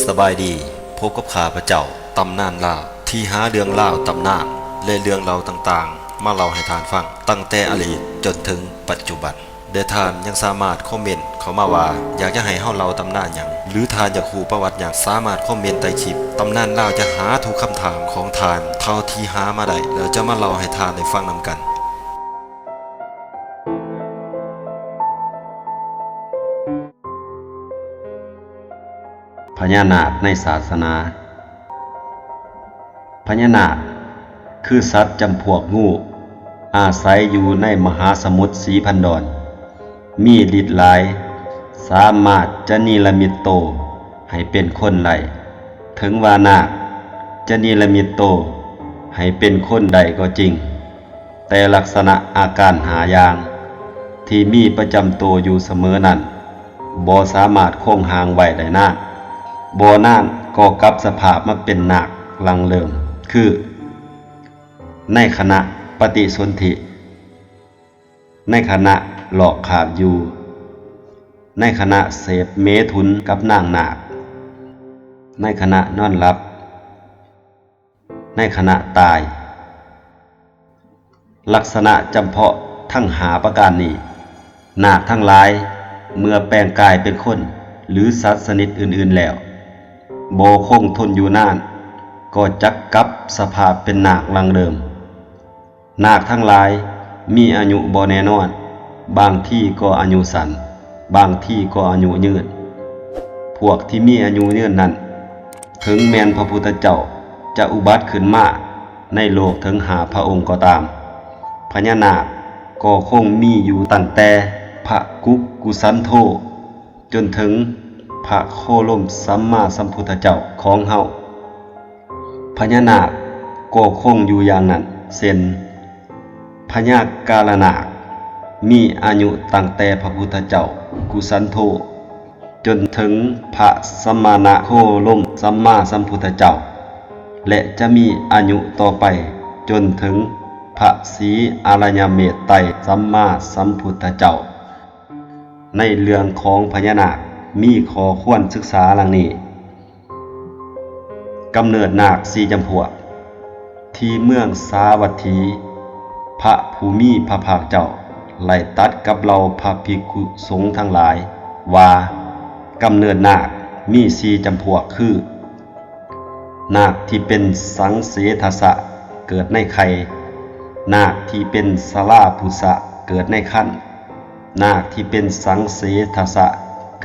ສະບາຍດີ, ພົບກັບຂ້າພະເຈົ້າ ຕຳນານລາວ ທີ່ຫາເລື່ອງລາວຕຳນານ ແລະ ເລື່ອງເລົ່າຕ່າງໆ ມາເລົ່າໃຫ້ທ່ານຟັງ ຕັ້ງແຕ່ອະດີດຈົນເຖິງປັດຈຸບັນ. ແລະ ທ່ານຍັງສາມາດຄອມເມັນເຂົ້າມາວ່າ ຢາກຈະໃຫ້ເຮົາເລົ່າຕຳນານຫຍັງ ຫຼື ທ່ານຢາກຮູ້ປະຫວັດຫຍັງ ສາມາດຄອມເມັນໃຕ້ຄລິບ. ຕຳນານລາວຈະຫາທຸກຄຳຖາມຂອງທ່ານເທົ່າທີ່ຫາມາໄດ້ ແລ້ວຈະມາເລົ່າໃຫ້ທ່ານໄດ້ຟັງນຳກັນ. ພະຍານາກໃນສາສະໜາ. ພະຍານາກຄືສັດຈຳພວກງູ, ອາໄສຢູ່ໃນມະຫາສະໝຸດສີພັນດອນ, ມີລິດຫຼາຍ, ສາມາດຈະເນລະມິດໂຕໃຫ້ເປັນຄົນໄດ້. ເຖິງວ່ານາກຈະເນລະມິດໂຕໃຫ້ເປັນຄົນໄດ້ກໍຈິງ, ແຕ່ລັກສະນະອາການຫ້າຢ່າງທີ່ມີປະຈຳໂຕຢູ່ສະເໝີນັ້ນ ບໍ່ສາມາດຄົງຮ່າງໄວ້ໄດ້ນານ. ບໍ່ນານກໍກັບສະພາບມາເປັນນາກລັງເລີມ ຄື ໃນຂະນະປະຕິສົນທິ, ໃນຂະນະລອກຄາບຢູ່, ໃນຂະນະເສບເມຖຸນກັບນາງນາກ, ໃນຂະນະນອນຫຼັບ, ໃນຂະນະຕາຍ. ລັກສະນະຈຳເພາະທັງຫ້າປະການນີ້, ນາກທັງຫຼາຍເມື່ອແປງກາຍເປັນຄົນ ຫຼື ສັດຊະນິດອື່ນໆແລ້ວ ບໍ່ຄົງທົນຢູ່ນານ, ກໍຈັກກັບສະພາບເປັນນາກລັງເດີມ. ນາກທັງຫຼາຍມີອາຍຸບໍ່ແນ່ນອນ, ບາງທີກໍອາຍຸສັ້ນ, ບາງທີກໍອາຍຸຍືນ. ພວກທີ່ມີອາຍຸຍືນນັ້ນ, ເຖິງແມ່ນພະພຸດທະເຈົ້າຈະອຸບັດຂຶ້ນມາໃນໂລກເຖິງຫ້າພະອົງກໍຕາມ, ພະຍານາກກໍຄົງມີຢູ່ຕັ້ງແຕ່ພະກຸກກຸສັນໂທ ຈົນເຖິງພະໂຄລົມສຳມາສຳພຸດທະເຈົ້າຂອງເຮົາ. ພະຍານາກກໍຄົງຢູ່ຢ່າງນັ້ນ, ເຊັ່ນ ພະຍາກາລະນາກ ມີອາຍຸຕັ້ງແຕ່ພະພຸດທະເຈົ້າກຸສັນໂທ ຈົນເຖິງພະສະມະນະໂຄລົມສຳມາສຳພຸດທະເຈົ້າ ແລະ ຈະມີອາຍຸຕໍ່ໄປຈົນເຖິງພະສີອະລະຍະເມດໄຕສຳມາສຳພຸດທະເຈົ້າ. ໃນເລື່ອງຂອງພະຍານາກ ມີຂໍ້ຄວນສຶກສາດັ່ງນີ້. ກຳເນີດນາກສີ່ຈຳພວກ. ທີ່ເມືອງສາວັດຖີ, ພະຜູ້ມີພະພາກເຈົ້າໄດ້ຕັດກັບເຫຼົ່າພະພິກຂຸສົງທັງຫຼາຍວ່າ, ກຳເນີດນາກມີສີ່ຈຳພວກຄື, ນາກທີ່ເປັນສັງເສທະສະ ເກີດໃນໄຂ່, ນາກທີ່ເປັນສະລາພຸສະ ເກີດໃນຄັນ, ນາກທີ່ເປັນສັງເສທະສະ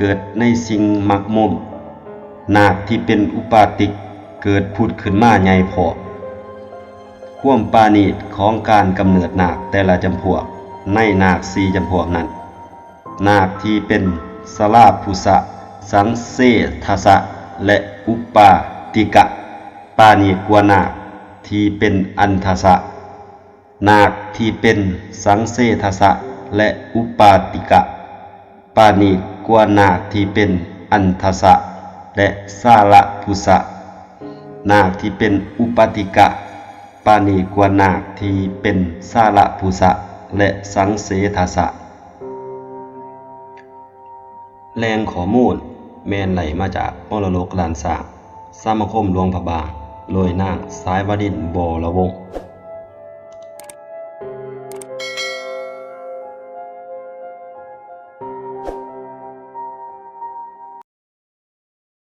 ເກີດໃນສິ່ງໝັກໝົມ, ນາກທີ່ເປັນອຸປາຕິກ ເກີດຜຸດຂຶ້ນມາໃຫຍ່ພ້ອມ. ຄວາມປານີດຂອງການກຳເນີດນາກແຕ່ລະຈຳພວກໃນນາກສີ່ຈຳພວກນັ້ນ, ນາກທີ່ເປັນສະລາພຸສະ, ສັງເສທະສະ ແລະ ອຸປາຕິກະ ປານີດກວ່ານາກທີ່ເປັນອັນທະສະ. ນາກທີ່ເປັນສັງເສທະສະ ແລະ ອຸປາຕິກະ ປານີດກວ່ານາກທີ່ເປັນອັນທະສະ ແລະ ສາລະພຸສະ. ນາກທີ່ເປັນອຸປາຕິກະ ປານີດກວ່ານາກທີ່ເປັນສາລະພຸສະ ແລະ ສັງເສທະສະ. ແຫຼ່ງຂໍ້ມູນແມ່ນໄລ່ມາຈາກມໍລະດົກລ້ານຊ້າງ ສະມາຄົມຫຼວງພະບາງ ໂດຍນາງ ສາຍວາລິນ ວໍລະວົງ.